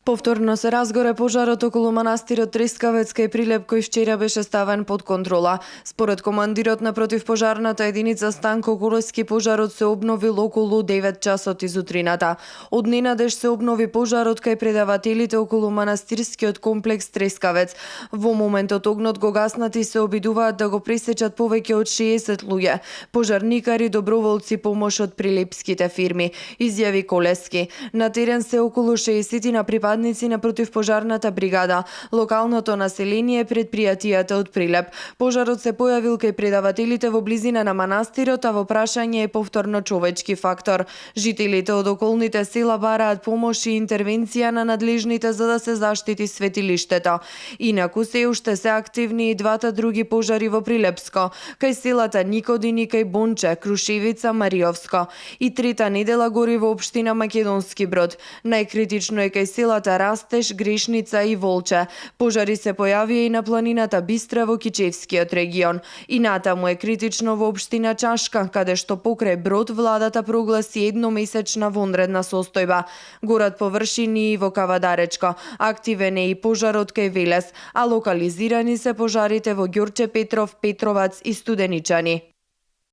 Повторно се разгоре пожарот околу манастирот Трескавец кај Прилеп кој вчера беше ставен под контрола. Според командирот на противпожарната единица Станко Колески, пожарот се обновил околу 9 часот изутрината. Од ненадеж се обнови пожарот кај предавателите околу манастирскиот комплекс Трескавец. Во моментот огнот го гаснат и се обидуваат да го пресечат повеќе од 60 луѓе. Пожарникари, доброволци, помош од прилепските фирми, изјави Колески. На терен се околу 60 на припадници на противпожарната бригада, локалното население, предпријатијата од Прилеп. Пожарот се појавил кај предавателите во близина на манастирот, а во прашање е повторно човечки фактор. Жителите од околните села бараат помош и интервенција на надлежните за да се заштити светилиштето. Инаку се уште се активни и двата други пожари во Прилепско, кај селата Никодин и кај Бонче, Крушевица, Мариовско. И трета недела гори во општина Македонски Брод. Најкритично е кај селата Растеж, Грешница и Волче. Пожари се појавија и на планината Бистра во Кичевскиот регион. И натаму е критично во општина Чашка, каде што покрај Брод владата прогласи едномесечна вонредна состојба. Горат површини и во Кавадаречко. Активен е и пожарот кај Велес, а локализирани се пожарите во Ѓорче Петров, Петровац и Студеничани.